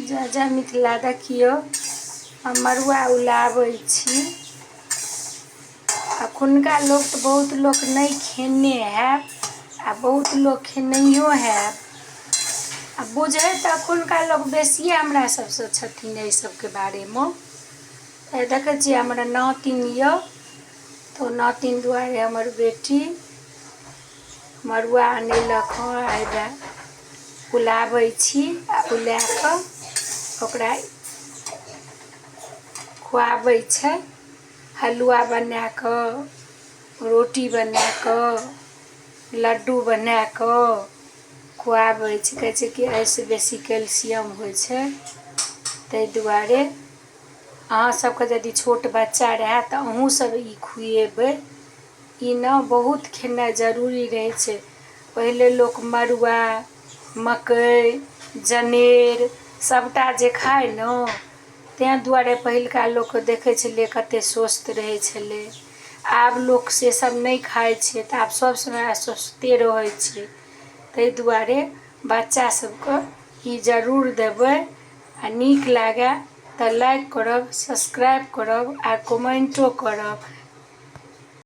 जय जय मिथिला। देखियौ, हम मड़ुआ उलाबै छी। अखुनका लोक तऽ बहुत लोक नहि खेने हैब आ बहुत लोक खेनैयो हैब। आ बुझै तऽ अखुनका लोक बेसिए हमरा सभसँ छथिन एहि सभके बारेमे। तऽ देखै छियै, हमरा नातिन यऽ, तऽ ओ नातिन दुआरे हमर बेटी मड़ुआ अनेलक हँ। आइ उलाबै छी आ उला कऽ ओकरा खुआबै छै, हलुआ बना कऽ, रोटी बना कऽ, लड्डू बना कऽ खुआबै छै। कहै छै कि एहिसँ बेसी कैल्सियम होइ छै। ताहि दुआरे अहाँ सबके यदि छोट बच्चा रहए तऽ अहूँ सब ई खुएबै। ई ने बहुत खेनाइ जरूरी रहै छै। पहिले लोक मड़ुआ, मकइ, जनेर सबटा जे खाइ ने, ताहि दुआरे पहिलुका लोकके देखै छलियै कते स्वस्थ रहै छलै। आब लोक से सब नहि खाइ छै, तऽ आब सब समय अस्वस्थे रहै छै। ताहि दुआरे बच्चा सबके ई जरूर देबै। आ नीक लागए तऽ लाइक करब, सब्सक्राइब करब आ कमेन्टो करब।